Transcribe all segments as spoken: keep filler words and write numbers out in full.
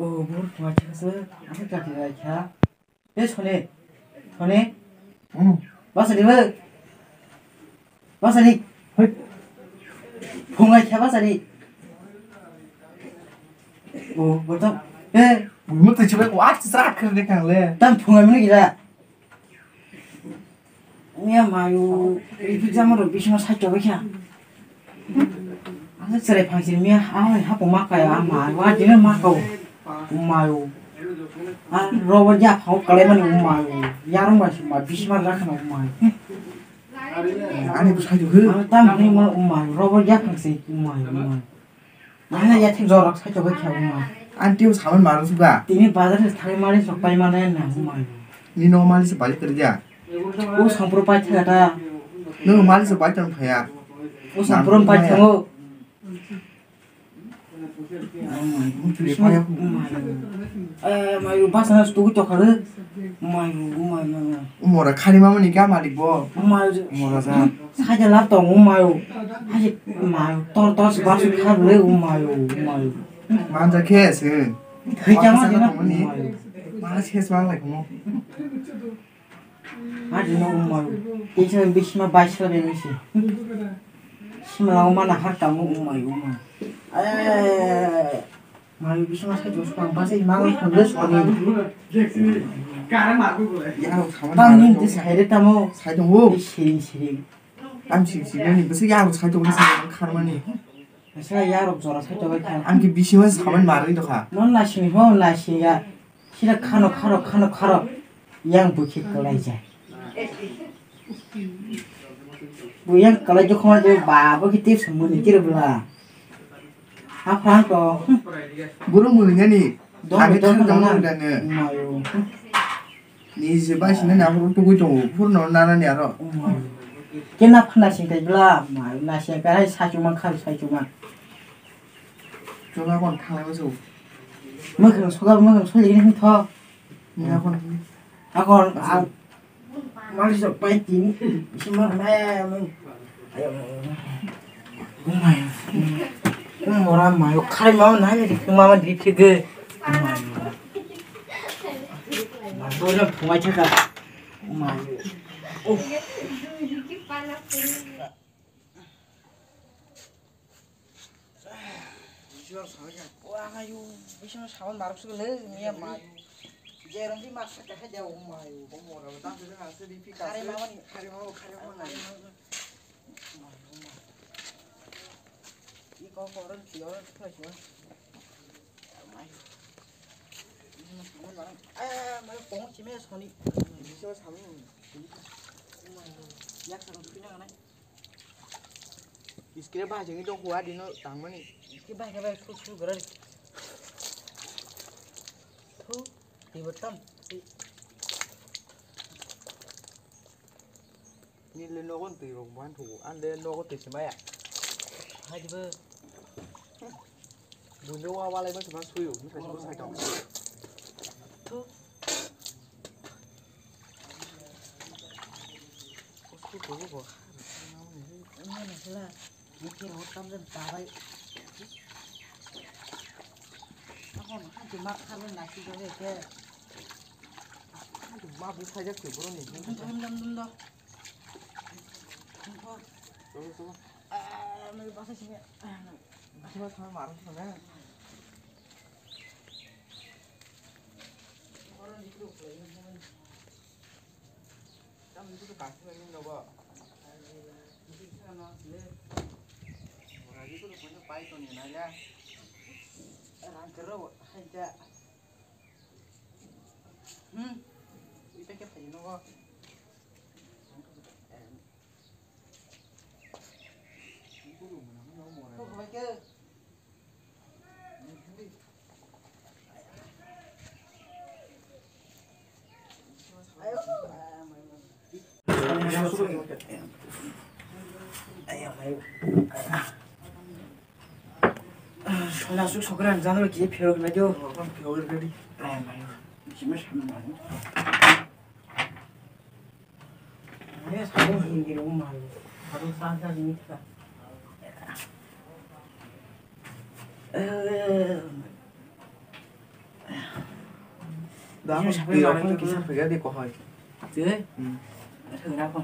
O bur khwlai kha se, ang kati rai kha. Tei sone, sone. Hmm. Basa di bo. Basa di. Hoi. Phungai kha basa di. O, boto. Eh. Mo te chibai ko at sa khre de kan le. Tam phungai mene gila. Miya mayu, ibu jama ro bisma sa chobe kha. Ang sere phang sir miya, ang hapo ma kaya ama, wa dina ma kau. Umayu. Ah, robo ja phau kale mani umayu. Yarung ba sima bisma rakha na umayu. Ani bu sai do. Ang tam ni ma umayu, robo ja phang se umayu, umayu. Nang ya thik jorok sai chobai kha umayu. Ang tio saman marang suga. Tini bazar se thai mari sok pai mane na umayu. Ni no mali se balik kerja. O sampro pai thaka ta. No mali se pai tang phaya. O sampro pai thango. Mayu basa na stugu tokha de. Mayu, mayu. Umora khani mama ni ka malik bo. Mayu. Umora sa. Saja la tong mayu. Haji mayu tor tor se basu kha le mayu, mayu. Manja khe se. Thai jama dina. Manja khe se ma lai komo. Adi no umayu. Teisa bisma baisla bengsi. Simla uma na har tamu umayu uma. Eh, mayu bisma sai dos pang basi mangai khonde soni. Tang nim te sai de tamo. Sai dong wo. Siri siri. Am sing sing ni bisi ya sai dong ni sai kharmani. Asa yarok jora sai tobai kha. Ang ki bisi ma saman marwi dokha. Non nasing ho nasing ya. Sira khano kharo khano kharo. Yang bukhi kalai ja. Bu yang kalai jo khoma jo ba bo ki tip samuni kira bla. Apa to? Buru muni ngani. Dong dong dong na. Mayo. Ni je bai sini na huru tugui tongo, huru no nana ni aro. Ke na phana sing kai bla, ma na sing kai hai sa chuma khal sa chuma. Chuma kon khalai ma so. Mo khang soga mo khang soli ni tho. Ni akon. Akon a. Mali so pai tin. Sima me. Ayo. Umai. Umora mayo khai ma na ni ma ma di thige. Umai. Bono phungai thaka. Umai. Oh. Wa ngayu. Bising sabon maruk sugul le. Ni mayo. Jerong di masak ka ja umai. Umora. Tang sugul nasi di pika. Kare mama ni. Kare mama, kare mama. Iko koron kiyo kiyo. Mai. Ini mas kamu barang. Eh, mai kong cime soni. Bisa sabu. Ya kan punya kan. Iskire ba jeng itu kuat dino tangmani. Iskire ba kebe su su gerar. Tu, tiba tam. Ni le nogo twi rok ban thugo. An le nogo twi se maya. Hai dibo. Bundo wa wa lai ban se ban suyo. Ni sai sai tong. Thu. Kostu kobo bo. Ini na sila. Mukhe ro tam jan tabai. Ako na ha juma kharban na si jore ke. Ma bu sai jak se bro ni. Dum dum dum dum do. Cholo, cholo. Ah, mai basa sini. Basa, basa, marah sana. Tam itu tu kasi lagi nggak bawa. Orang itu tu punya pai tu ni naya. Orang kerja aja. Hmm. Itu kita punya nunggu. Nasuk sokra ang janro ki phirok na jo. Phirok na di. Sima sama na. Ani sa hingi ro mal. Aro sa sa ni ka. Eh. Da. Ini sampai orang itu kisa kerja di kohai. Sih? Hmm. Kenapa?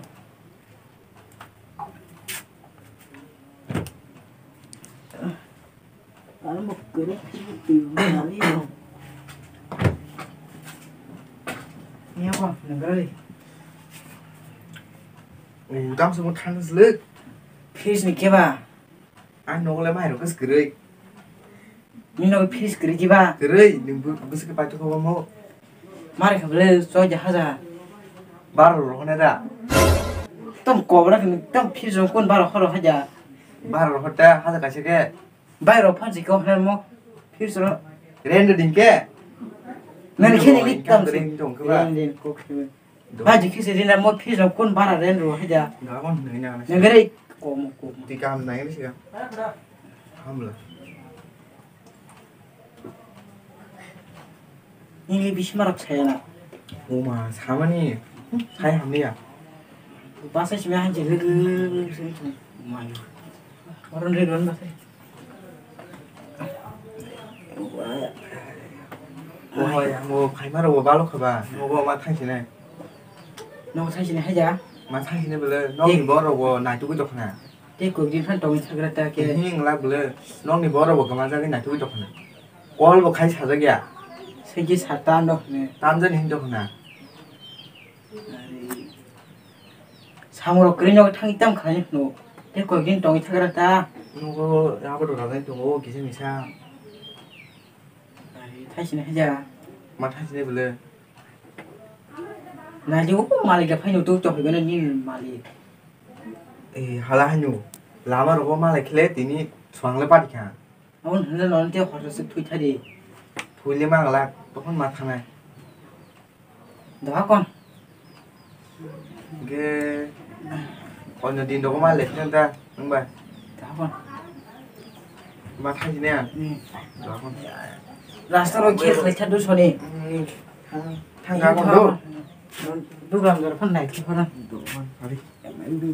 Alo mo kere kiri kiri mo ali mo. Iya ko, nengkere. Udang semua thanas lek. Fridge ni keba? Ang nogo le mai rok kwrwi. Ni nogo fridge kwrwi kiba? Kwrwi, nung bu-, bwswk paithok kha omo. Mare kha bwle choi ja haja. Baro rok hone da. Tom kobra kini tom fridge rok kun baro horo haja. Baro rok hota haja kaisa khe. Bai rok phansi ko hone mo fridge rok. Rent ding ke. Nani khe ni tam ring tong khe ba. Ring ring ko khe. Ba jikhe se dina mo fridge rok kun baro rent rok haja. Gabon nini nang. Nengere komo komo. Ti kam nang ni siya. Hamla. Nini bisi marak saya na. Uma samani sai hamliya. Basa sima hanji lulu sini tu. Mayo. Orang ri ron basa. Ohoi, ang bo phaima rok bo balo kha ba. Nogo ma thang sinai. Nogo thang sinai haja. Ma thang sinai bole nokni borok bo naitugwi tongkhna. Tei kok din phan tongwi thagra ta ke. Hing la bole nokni borok bo gama jagwi naitugwi tongkhna. Call bo khai sajak ya. Sengki sata no hne. Tamjani hin tongkhna. Samung rok kwrwi nogo thangwi tam khlai phano. Tei koi din tongwi thagra ta. Nogo abo rok rajai tongo kisa misa. Thaisini haja. Ma thaisini bole. Nai o malik da phaino tu chok gana ni malik. Eh, hala haino. Lama rogo malai khle tini swang le pati kha. Aboni hwnle nono tei hor se thui thadi. Thui le mang la, tokon ma thanai. Doha kon. Ge, onyo din rogo ma le khle ta, nang ba. Doha kon. Ma thai ne. Hmm. Doha kon. Rasta ro khe khlai thadu soni. Hmm. Thang, thang ga kon do. Dugram jor phan nai thik phan. Dugram, hari.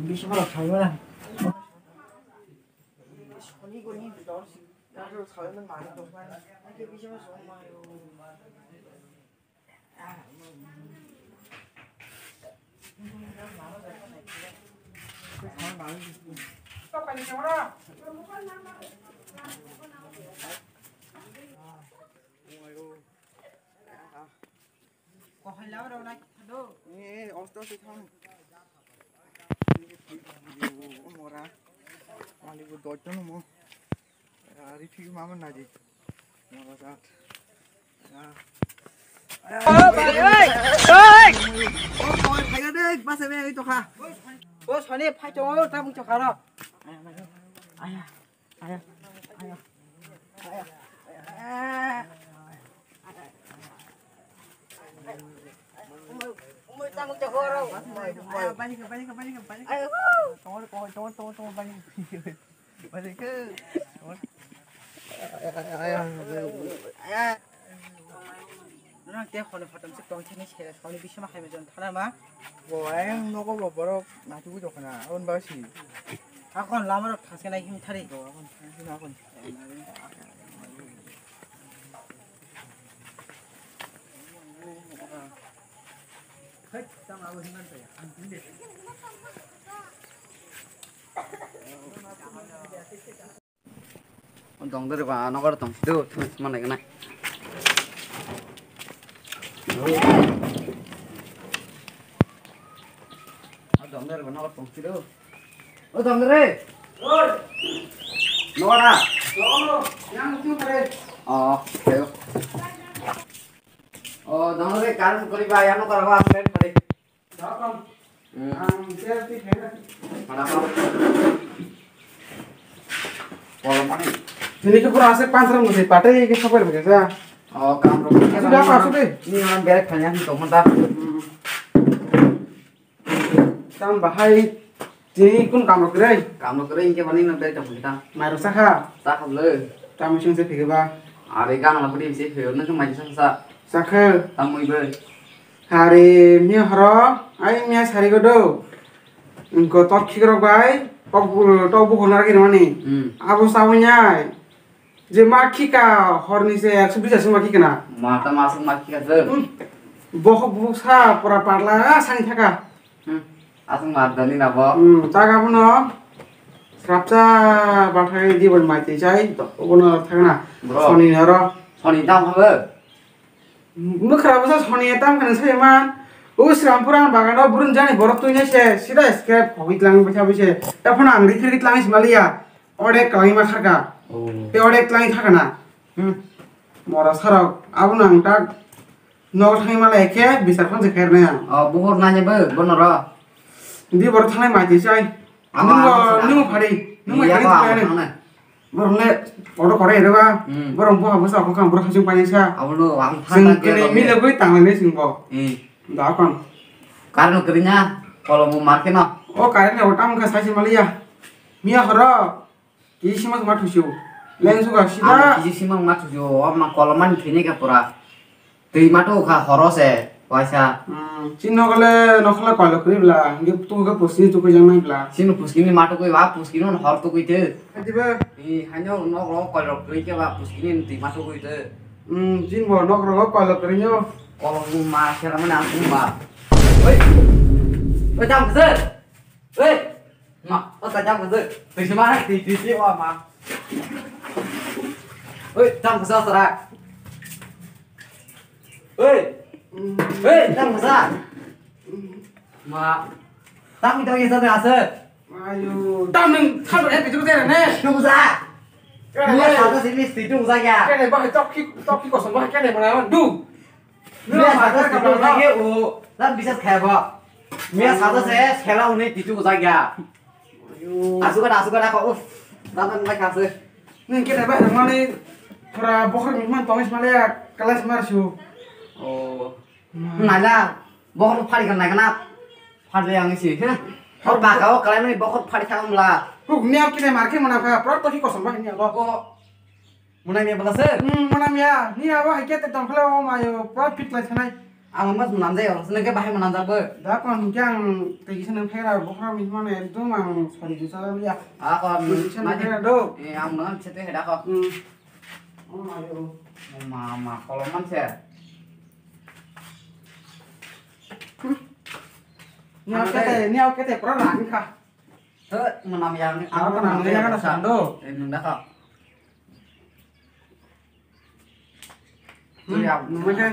Bisi ma thang na. Kohai lama rok nai kha do. Eh, osto se thang. Mora. Mali bu doi tono mo. Ari phi mama na di. Mora jat. O soni phai tongo ta bung chokha ro. Aya. Aya, aya, aya, aya. Umui, umui tang te horo. Aya, bani ka, bani ka, bani ka, bani ka. Ayo. Tongor, tongor, tongor, tongor, tongor, bani ka. Bani ka. Aya, aya, aya. Aya. Nang te hone phatam se tong thani se soni bisma hai jon thana ma. Bo ayang nogo bo borok natu bu dokna on ba si. Akon lama rok thangse nai him thari. Bo akon thangse na akon. O dong dori ba, nokar tong sido, thun sima nai gana. O dong dori ba, nokar tong sido. O dong dori. Oi. Nokar na. Dong no. Yang tu kare. O, ayo. O dong dori, karon kori ba, yang nokar ba, set kare. Tini ke pura asik pantra musi patai ke super bega sa. Oh, kam rok. Sudah apa sudah? Ini orang berek banyak itu mentah. Tam bahai tini kun kam rok rai. Kam rok rai ke mani na berek tam kita. Mai rok sakha. Sakha le. Tamo sung se phege ba? Are gangla budi se phege, nang mai sa sa. Sakhe. Tamoi bai. Are mi horo, ai mi sari go do. Ko tok khikrok bai, tok bu, tok bu honar kini mani. Hmm. Abo sawnyai. Je ma khika horni se ekso bis aswk ma khikana. Ma ta ma aswk ma khika se. Hmm. Bokhok buksa pura parla, ah, sani thaka. Hmm. Aswk ma dani na bo. Hmm, ta ga bono. Srapsa bathai di bol mai tei chai, to bono thangna. Bro. Soni naro. Soni dam habo. Mwkhra bwsa soni tam khana sai man. O Srampura bagano burun jani borok tuinai se sida scrap hogwi tlang bwsa bwse. Ta phano ang rithir tlang si maliya. Odek kalai ma kharka. Oh. Te odek tlang thakana. Hmm. Mora sarok abono ang tak no thangwi malai khe bisar phone se khair nai ang. Oh, buhur nai bo bono ro. Di borok thangnai mai tei sai. Abo nungo, abo nungo phari. Nungo iya phari ko abo thangwi nai. Thangna. Borok le kotor kore ero ba. Hmm. Borok bo habo sa ko kang borok hachung paisa. Abo no ang thang kene mile goi tang le sing bo. Hmm. Da kon. Karno krinya kolom mar keno. O karne o tam ka sai maliya. Miya horo. Kisi sima ma thusiu. Leng suka sida. Amo kisi sima ma thusiu. O ma kolom man thini ka pura. Twi ma tu kha horo se, waisa. Hmm, chini nokole, nokole koilok kwrwi bla, hingke tu khe puskini tukui jang nai bla. Chini puskini ma tukui ba, puskini hor tukui te. Hadi ba? I, haino nok ro koilok kwrwi khe ba, puskini twi ma tukui te. Hmm, chini bo nok ro koilok kwrwi no. Kolok ma khera mane ang ba. Oi. Oi, tam khe. Oi. Ma, o ta jam khe. Twi ma, twi, twi, twi, o ma. Oi, tam khe sara. Oi! Oi, tang masa! Ma, tang itu kita dah asa. Ayo, tang neng, tang eh, itu kita ne. Itu masa. Kene Mia ba, sata sini situ masa ya. Kene ba, toki, toki kosong ba, kene mana, du. Mia sata situ masa ya, oh, tang bisa kaya ba. Mia sata saya, sekali ini situ masa ya. Ayo. Asukan, asukan aku, uff, tang tang lagi asa. Neng kene ba, mana, pura bokhor mihman tongis mana ya, kelas marsu. Oh. Hmm. Naila, bokhor phari kan naikana. Phari ang isi, ha? Hor baka o kalai mani bokhor phari thang mla. Huk niya kine marke mana kha, pro to ki kosong ba niya lo. Ko. Muna niya bala se? Hmm, muna niya. Niya ba hai ke te tong khala o mayo, pro fit lai thanai. Ang mas muna jai o, sene ke bahai muna jabo. Da kon kya ang te kisa nang phera bokhor mi mane ekdom ang sori du sa ya. A ko, kisa nang phera do. Eh, ang nang chete heda ko. Hmm. O mayo. O ma, ma, kolom man se. Niya kete, niya kete pura rang kha. He, menam yang, ah, menam yang ada sando. Eh, nung dah kok. Hmm, nung kete.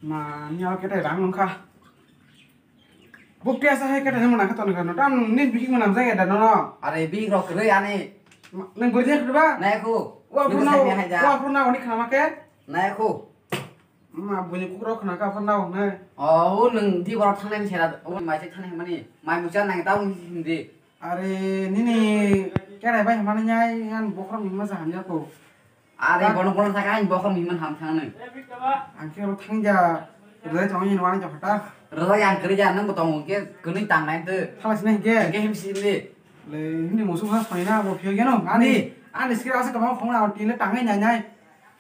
Ma, niya kete rang nung kha. Bukti asa hai kete mana kha ton kha no. Tam ni bihik menam jai da no. Are bihik rok kere ani. Nung berjek ba? Nai aku. Wa purna, wa purna oni khama ke? Nai aku. Ma, buini kukrok khna kha phano nai. O, o nwng di borok thangnai ni sera, o mai se thangnai hwnmani. Mai mucha nang ta wng hindi. Are, nini kerai bai hwnmani nyai, yan bokhorok ni masa hamya ko. Are, bono bono thaka, ang bokhorok ni man ham thangnai. Ang khe oro thangja, rwjai tongo ni nwng jokha ta. Rwjai ang kwrwi ja, nwng bo tongo khe, kwnwi tangnai tw. Thala sinai hwnkhe? Hwnkhe himsi hindi. Le, hindi musu ha soi na, bo phiyok yano. Ani, ani skira asa kabang khong na, tile tangnai nai nai.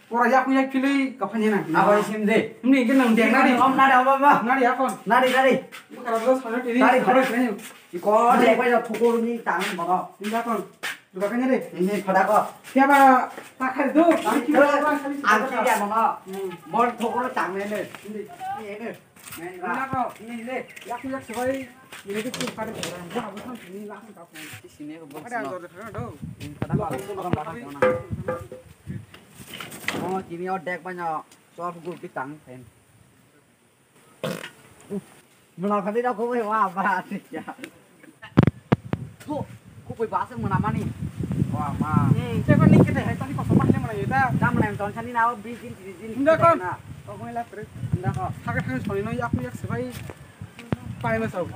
Pura yak yak philwi kaphanya na. Abo isim de. Himni ke nang deng nari. Om nari, om, om, om. Nari akon. Nari, nari. Bukara bro sana tiri. Nari, nari. Ko de bai da thukul ni tang bono. Inda kon. Duka kanya de. Ini pada ko. Siapa? Tak hari tu. Ang kira bono. Hmm. Bol thukul tang ne ne. Ini, ini. Ini ko, ini le, yak yak sebai, ini tu tu kare orang, gua habis kan sini langsung kau. Di sini aku buat. Ada orang sana dong. Ini kadang orang orang mana mana. Oh, sini oh dek banyak, soal gua bintang pen. Melakar tidak kau wah apa sih ya. Thu, ku pui ba se mwnamani. Wa ma. Hmm, tebo ni kete hai tani kosom ba khe mwnai ta. Ta mwnai ton sani na o bi din tini din. Hunda kon. Ko mwnai la pre. Hunda ko. Thaka thang soni no yak yak sebai. Pai ma sau.